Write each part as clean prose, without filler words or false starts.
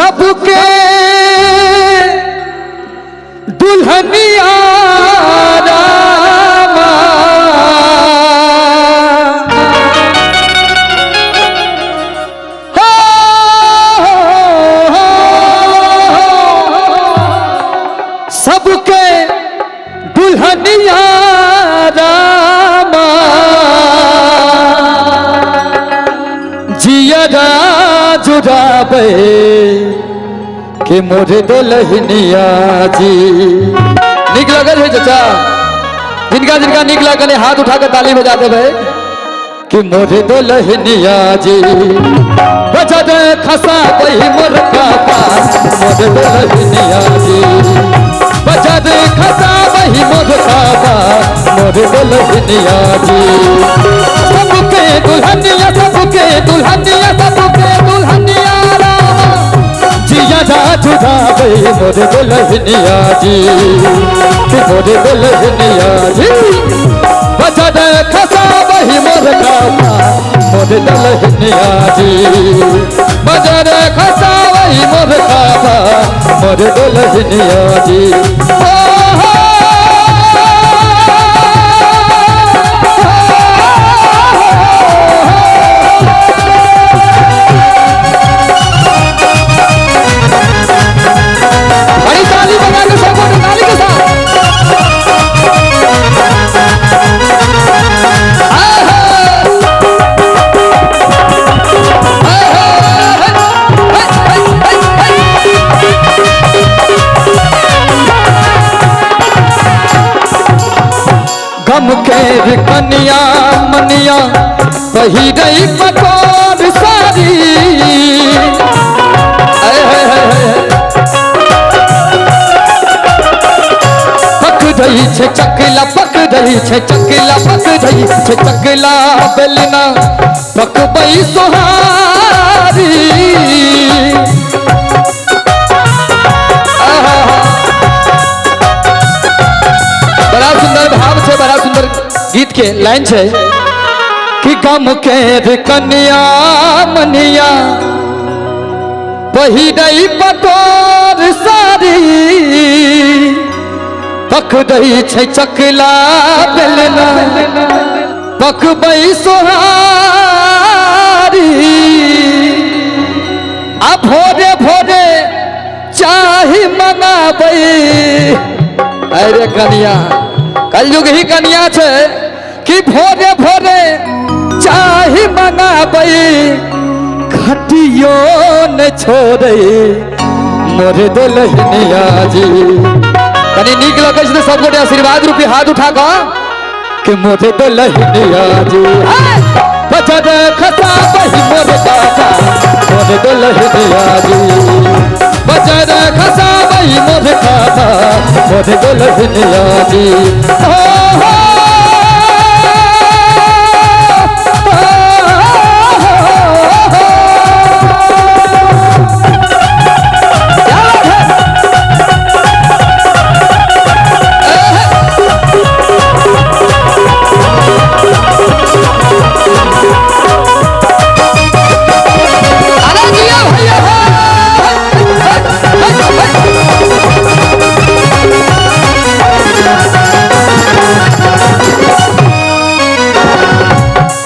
सबके दुल्हनिया रामा हो, हो, हो, सबके दुल्हनिया रामा जियरा जुड़ाबे के मोरे दुल्हनिया जी। नीक लगल है चाचा? जिनका जिनका नीक लागल है हाथ उठा के ताली बजा देबै कि मोरे दुल्हनिया जी बजा दे खसा बही मोर पापा मोरे दुल्हनिया जी बजा दे खसा बही मोर पापा मोरे दुल्हनिया जी। सबके दुल्हनिया सबके दुल्हनिया सबके दुल्हनिया रामा जिया जा जुदाबे मोरे दुल्हनिया जी कि मोरे दुल्हनिया जी बजा दे खसा बही मोर कापा मोरे दुल्हनिया जी बजा दे खसा बही मोर कापा मोरे दुल्हनिया जी। ओ हो, बड़ी ताली बजा के सबको ताली के साथ। गम के कनिया मनिया पहिरई पटोर सारी आय हाय हाय हाय। पकड़ै छै चकला पकड़ै छै चकला पकड़ै छै चकला बेलना पकबै सोहारी। आहा। बड़ा सुंदर भाव छै, बड़ा सुंदर गीत के लाइन छै कि गम के कन्या मनिया पहिरई पटोर सारी पकड़ै छै चकला बेलना पकबै सोहारी। आ भोरे भोरे चाही मंगाबै। अरे कनिया कलयुग ही कनिया छै कि भोरे भोरे चाही मंगाबै खटियो न छोड़ै मोरे दुल्हनिया जी। कनी नीक लगै छै तऽ सब गोटे आशीर्वाद रूपी हाथ उठा कऽ कि मोरे दुल्हनिया जी बचा दे खसा बही मोर बाबा मोरे दुल्हनिया जी बचा दे खसा बही मोर बाबा मोरे दुल्हनिया जी। हो हो क्या बात है? अरे जिया भैया हो।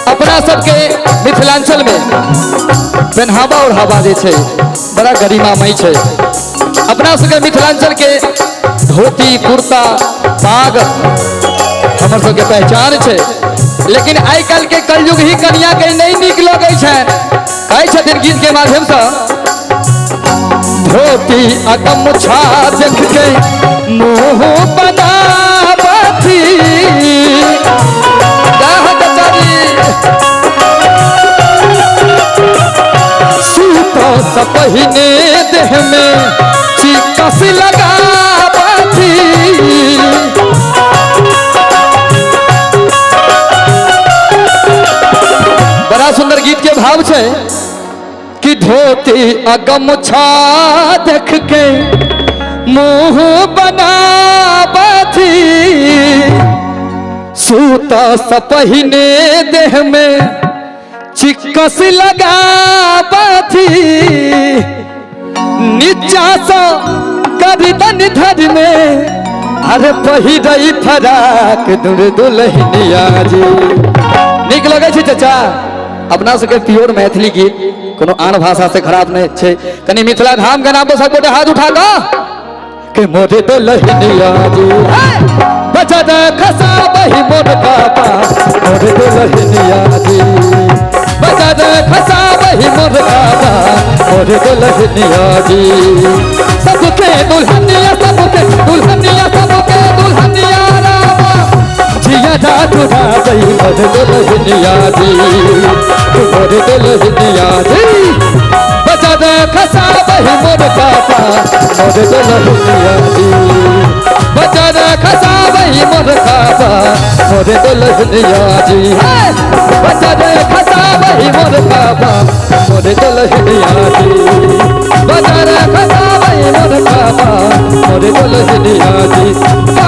अपना सबके मिथिलांचल में पहनावा ओढ़ावा जे छै बड़ा गरिमामय छै। अपना सबके मिथिलांचल के धोती कुर्ता पाग हमर सबके पहचान छै, लेकिन आइ काल्हि के कलयुग ही कनिया के नहीं नीक लगै छै। कहै छथिन गीत के माध्यम से धोती आ गमछा देख के मुँह बनाबथि सूत सँ पहिने देह में चिकस लगाबथि। बड़ा सुंदर गीत के भाव छै कि धोती आ गमछा देख के मुँह बनाबथि सूत सँ पहिने देह में चिकस लगाबथि। नीचा सँ गर्दन धर में अरे पहिरई फराक दूर दुल्हनिया जी। नीक लगै छै चाचा? अपना सबके प्योर मैथिली गीत कोनो आन भाषा से खराब नहीं छै। कनि मिथिला धाम के नाम पर सब गोटे हाथ उठा कऽ के मोरे दुल्हनिया जी, बचा दे खसा बही मोर कापा, मोरे दुल्हनिया जी, बचा दे खसा बही मोर कापा, मोरे दुल्हनिया जी। सबके दुल्हनिया, सबके दुल्हनिया, सबके दुल्हनिया रामा जिया जा तुरा बही मोरे दुल्हनिया जी, मोरे दुल्हनिया जी, बचा दे खसा बही मोर कापा, मोरे दुल्हनिया जी, बचा दे खसा बही मोर कापा, मोरे दुल्हनिया जी, बचा दे खसा बही मोर कापा, मोरे दुल्हनिया जी, बचा दे खसा बही मोर कापा, मोरे दुल्हनिया जी।